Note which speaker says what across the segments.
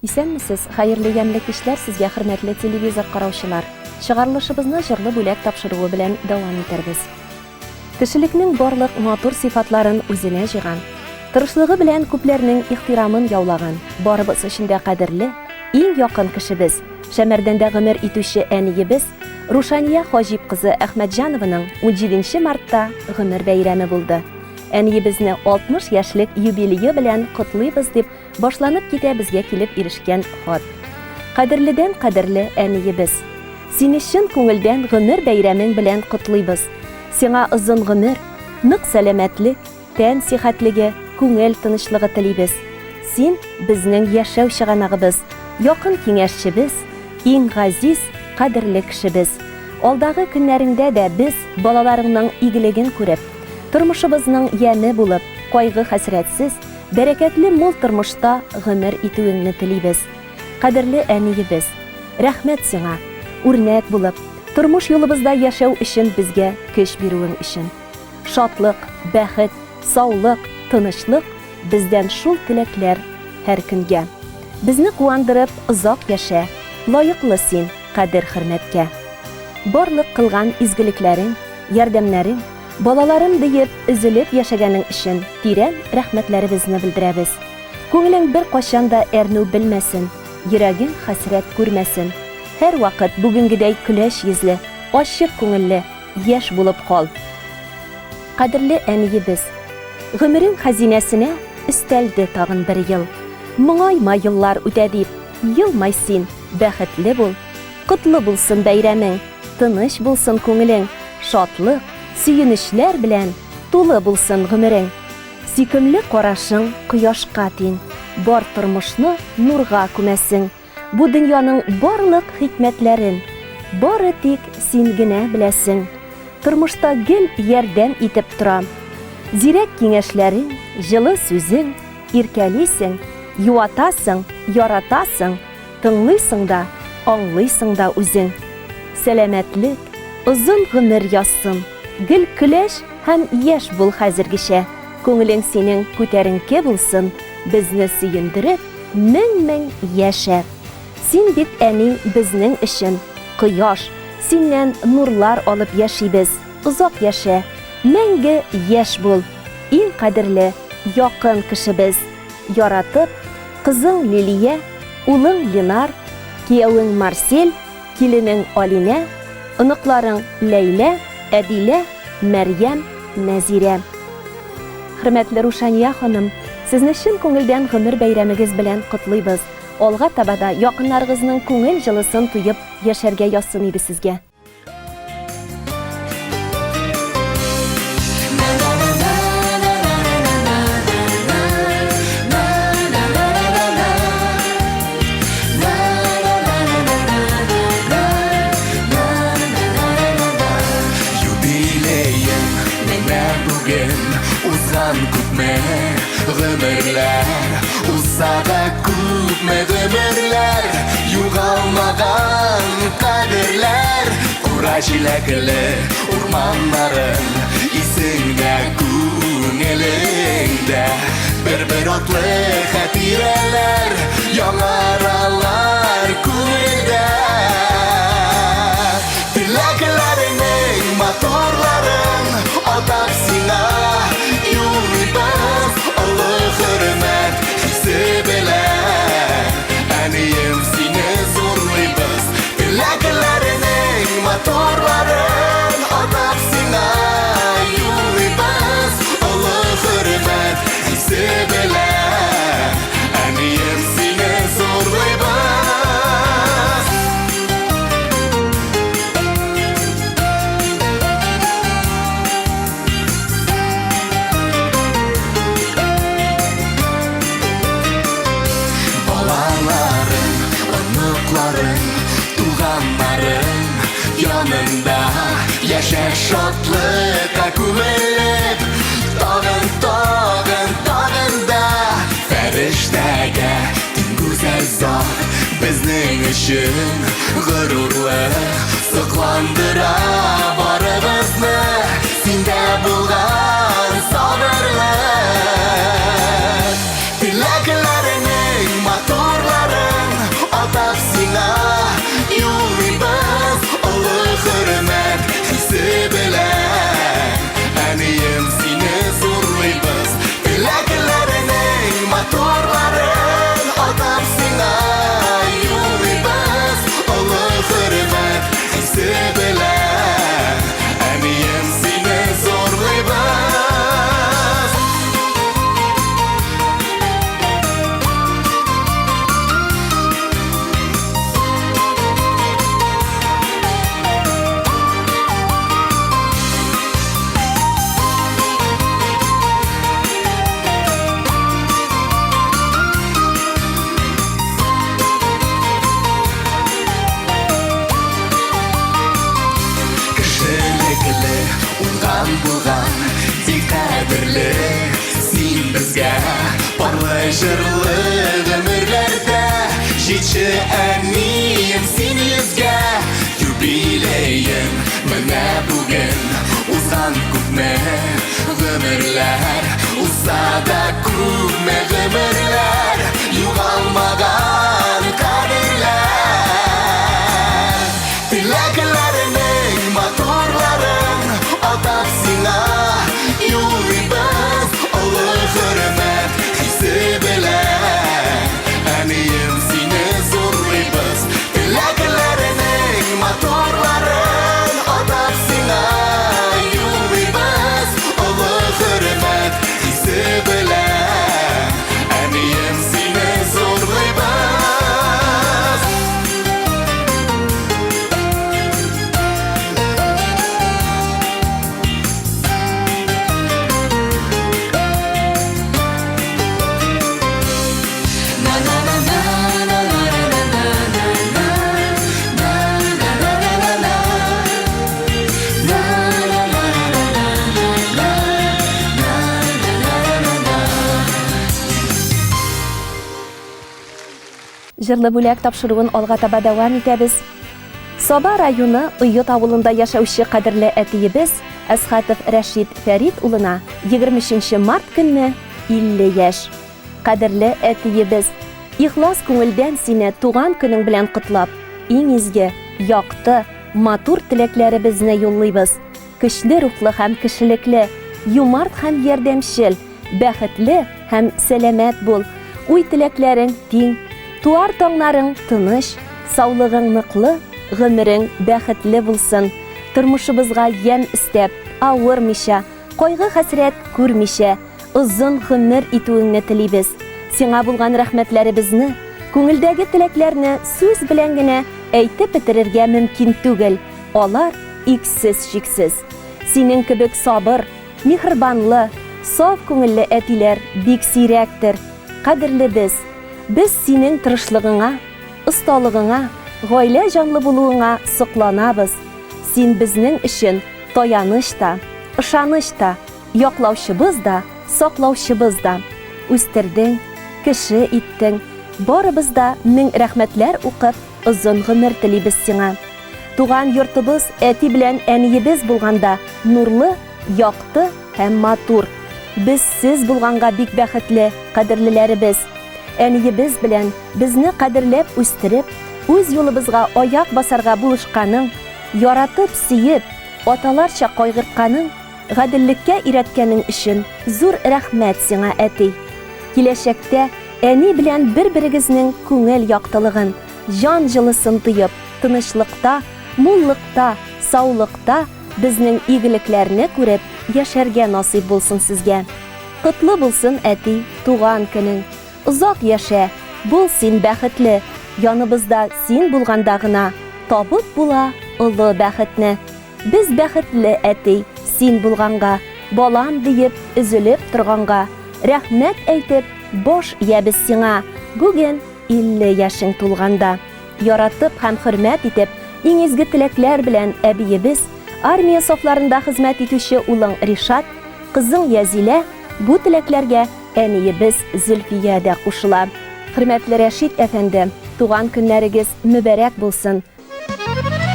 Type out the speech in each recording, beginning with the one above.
Speaker 1: Исәнмесез, хәерле ямьле кичләр сезгә, хөрмәтле телевизор караучылар. Чыгарылышыбызны җырлы бүләк тапшыруы белән дәвам итәрбез. Кешелекнең барлык матур сыйфатларын үзенә җыйган, тырышлыгы белән күпләрнең ихтирамын яулаган, барыбыз өчен дә кадерле, иң якын кешебез, Шәмәрдәндә гомер итүче әниебез Рушания Хаҗип кызы Әхмәтҗанованың унҗиденче мартта гомер бәйрәме булды. Әниебезне 60 яшьлек юбилее белән котлыйбыз дип башланып китә безгә килеп ирешкән хат. Кадерледән кадерле әниебез! Сине чын күңелдән гомер бәйрәмең белән котлыйбыз. Сиңа озын гомер, нык сәламәтлек, Тән сихәтлеге, күңел тынычлыгы телибез. Син, безнең яшәү чыганагыбыз, якын киңәшчебез, иң газиз, кадерле кешебез. Алдагы көннәреңдә дә без балаларыңның игелеген күреп, тормышыбызның яме булып, кайгы-хәсрәтсез, бәрәкәтле мул тормышта гомер итүеңне телибез. Кадерле әниебез, рәхмәт сиңа, үрнәк булып, тормыш юлыбызда яшәү өчен безгә көч бирүең өчен. Шатлык, бәхет, саулык, тынычлык бездән шул теләкләр һәр көнгә. Безне куандырып озак яшә, лаеклы син кадер-хөрмәткә. Барлык кылган изгелекләрең, ярдәмнәрең, балаларым диеп өзелеп яшәгәнең өчен тирән рәхмәтләребезне белдерәбез. Күңелең беркайчан да әрнү белмәсен, йөрәгең хәсрәт күрмәсен. Һәрвакыт бүгенгедәй көләч йөзле, ачык күңелле, Яшь булып кал. Кадерле әниебез! Гомерең хәзинәсенә өстәлде тагын бер ел. Моңайма еллар үтә дип, елмай син, бәхетле бул. Котлы булсын бәйрәмең, тыныч булсын күңелең, шатлык, сөенечләр белән тулы булсын гомерең. Сөйкемле карашың кояшка тиң, бар тормышны нурга күмәсең. Бу дөньяның барлык хикмәтләрен Бары тик син генә беләсең. Тормышта гел ярдәм итеп тора. Зирәк киңәшләрең, җылы сүзең, Иркәлисең, юатасың, яратасың, Тыңлыйсың да, аңлыйсың да үзең. Сәламәтлек, озын гомер язсын, Гел көләч һәм яшь бул хәзергечә. Күңелең синең күтәренке булсын, Безне сөендереп, Мең-мең яшә! Син бит, әни, безнең өчен, кояш, синнән нурлар алып яшибез, озак яшә, мәңге яшь бул, иң кадерле, якын кешебез. Яратып, кызың Лилия, улың Ленар, киявең Марсель, киленең Алинә, оныкларың Ләйлә, Әдилә, Мәрьям, Нәзирә. Хөрмәтле Рушания ханым, сезне чын күңелдән гомер бәйрәмегез белән котлыйбыз. Алга таба да якыннарыгызның күңел җылысын тоеп яшәргә язсын иде сезгә.
Speaker 2: Юбилеем менә бүген узган күпме гомерләр Узса да күпме гомерләр югалмаган кадерләр Кура җиләкле урманнарың исеңдә күңелеңдә Бер-бер атлы хатирәләр яңаралар күңелдә. Теләкләреңнең матурларын атап сиңа юллыйбыз олы хөрмәт хисе белән. Әнием, сине зурлыйбыз. Теләкләреңнең матурларын атап сиңа юллыйбыз олы хөрмәт хисе белән. Әнием, сине зурлыйбыз. Балаларың, оныкларың, туганнарың янында яшә шатлыкка күмелеп, тагын, тагын, тагын да фәрештәгә тиң гүзәл зат безнең өчен горурлык сокландыра барыбызны синдә булган сабырлык. Теләкләреңнең матурларын Туган, тик кадерле син безгә. Парлы җырлы гомерләрдә җитче, әнием, син йөзгә. Юбилеең менә бүген, узган күпме гомерләр, узса да күпме гомерләр, югалмаган кадерләр. Теләкләренең матурларын атап сиңа юллыйбыз, олы хөрмәт хисе белән, әнием, сине зурлыйбыз. Теләкләренең матурларын атап сиңа юллыйбыз, олы хөрмәт хисе белән, әнием, сине зурлыйбыз.
Speaker 1: Җырлы бүләк тапшыруын алга таба дәвам итәбез. Саба районы Оет авылында яшәүче кадерле әтиебез Әсхатов Рәшит Фәрит улына 23 март көнне 50 яшь. Кадерле әтиебез, ихлас күңелдән сине туган көнең белән котлап, иң изге, якты, матур теләкләребезне юллыйбыз. Көчле рухлы һәм кешелекле, юмарт һәм ярдәмчел, бәхетле һәм сәламәт бул. Уй-теләкләрең тиң, туар таңнарың тыныч, саулыгың ныклы, гомерең бәхетле булсын. Тормышыбызга ямь өстәп, авырмыйча, кайгы-хәсрәт күрмичә, озын гомер итүеңне телибез. Сиңа булган рәхмәтләребезне, күңелдәге теләкләрне сүз белән генә әйтеп бетерергә мөмкин түгел, алар иксез-чиксез. Синең кебек сабыр, миһербанлы, саф күңелле әтиләр бик сирәктер. Кадерлебез, без синең тырышлыгыңа, осталыгыңа, гаилә җанлы булуыңа сокланабыз. Син безнең өчен таяныч та, ышаныч та, яклаучыбыз да, саклаучыбыз да. Үстердең, кеше иттең. Барыбыз да мең рәхмәтләр укып, озын гомер телибез сиңа. Туган йортыбыз әти белән әниебез булганда нурлы, якты һәм матур. Без сез булганга бик бәхетле, кадерлеләребез. Әниебез белән безне кадерләп үстереп, үз юлыбызга аяк басарга булышканың, яратып, сөеп, аталарча кайгыртканың, гаделлеккә өйрәткәнең өчен зур рәхмәт сиңа, әти. Киләчәктә әни белән бер-берегезнең күңел яктылыгын, җан җылысын тоеп, тынычлыкта, муллыкта, саулыкта безнең игелекләрне күреп яшәргә насыйп булсын сезгә. Котлы булсын, әти, туган көнең. Озак яшә, бул син бәхетле, яныбызда син булганда гына табып була олы бәхетне. Без бәхетле, әти, син булганга, балам диеп өзелеп торганга, рәхмәт әйтеп баш иябез сиңа, бүген 50 яшең тулганда. Яратып һәм хөрмәт итеп, иң изге теләкләр белән әбиебез, армия сафларында хезмәт итүче улың Ришат, кызың Язилә, бу теләкләргә әниебез Зөлфия дә кушыла. Хөрмәтле Рәшит әфәнде, туган көннәрегез мөбарәк булсын!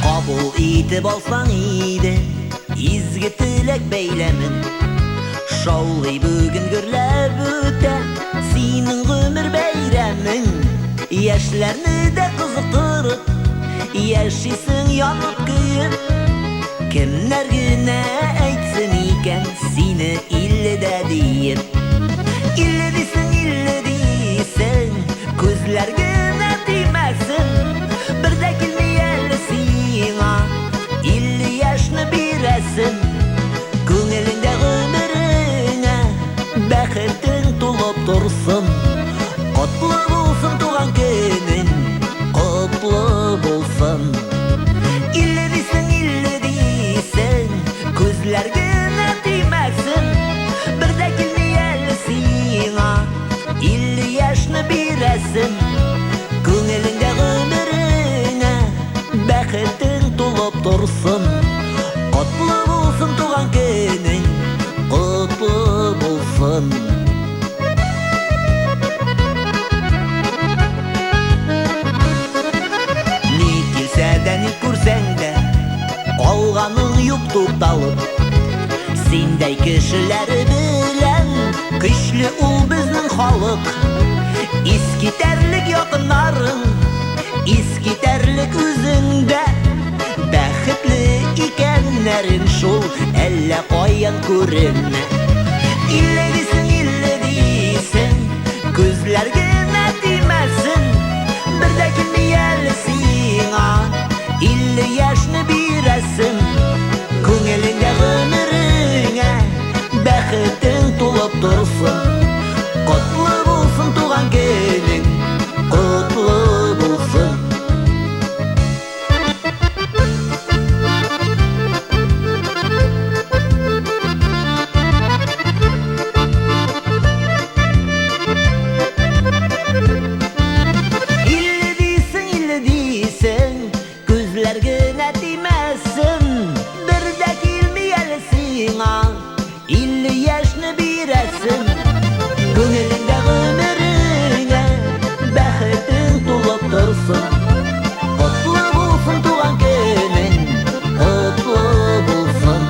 Speaker 3: Кабул итеп алсаң иде изге теләк бәйләмен. Шаулый бүген гөрләп үтә синең гомер бәйрәмең. Яшьләрне дә кызыктырып, яшисең янып көеп. Кемнәр генә әйтсен икән сине илледә диеп. Илле дисең, илле дисең, күзләр генә тимәсен. Бер дә килми әле сиңа 50 яшьне бирәсен. Күңелеңдә гомереңә бәхетең тулып торсын. Котлы булсын туган көнең, котлы булсын. Илле дисең, илле дисең, күзләр генә тимәсен. Бер дә килми әле сиңа 50 яшьне бирәсен. Күңелеңдә гомереңә бәхетең тулып торсын. Котлы булсын туган көнең, Синдәй кешеләр белән көчле ул безнең халык. Искитәрлек якыннарың, искитәрлек үзең дә. Бәхетле икәннәрең шул әллә каян күренә. 50 дисең, 50 дисең, күзләр генә тимәсен. Бер дә килми әле сиңа 50 яшьне бирәсем. Күңелеңдә гомереңә бәхетең тулып торсын. Котлы булсын туган көнең, котлы булсын. 50 дисең, 50 дисең, күзләр генә тимәсен. Бер дә килми әле сиңа 50 яшьне бирәсем. Күңелеңдә гомереңә бәхетең тулып торсын. Котлы булсын туган көнең, котлы булсын.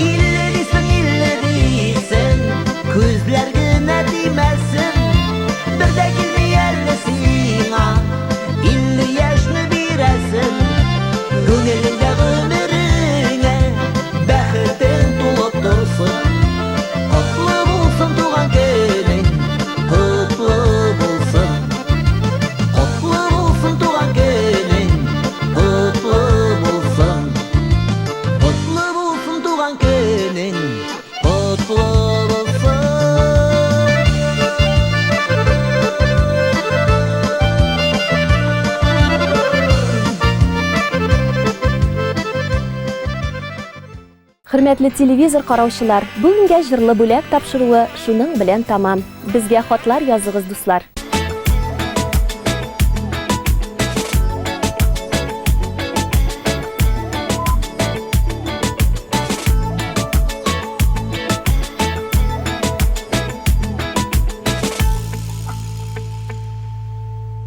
Speaker 3: 50 дисең, 50 дисең, күзләр генә тимәсен. Бер дә килми әле сиңа 50 яшьне бирәсем. Күңелеңдә гомереңә бәхетең тулып торсын. Котлы булсын туган көнең, котлы булсын. Котлы булсын туган көнең, котлы булсын. Котлы булсын туган көнең, котлы булсын.
Speaker 1: Хөрмәтле телевизор караучылар, бүгенгә җырлы бүләк тапшыруы шуның белән тәмам. Безгә хатлар языгыз, дуслар.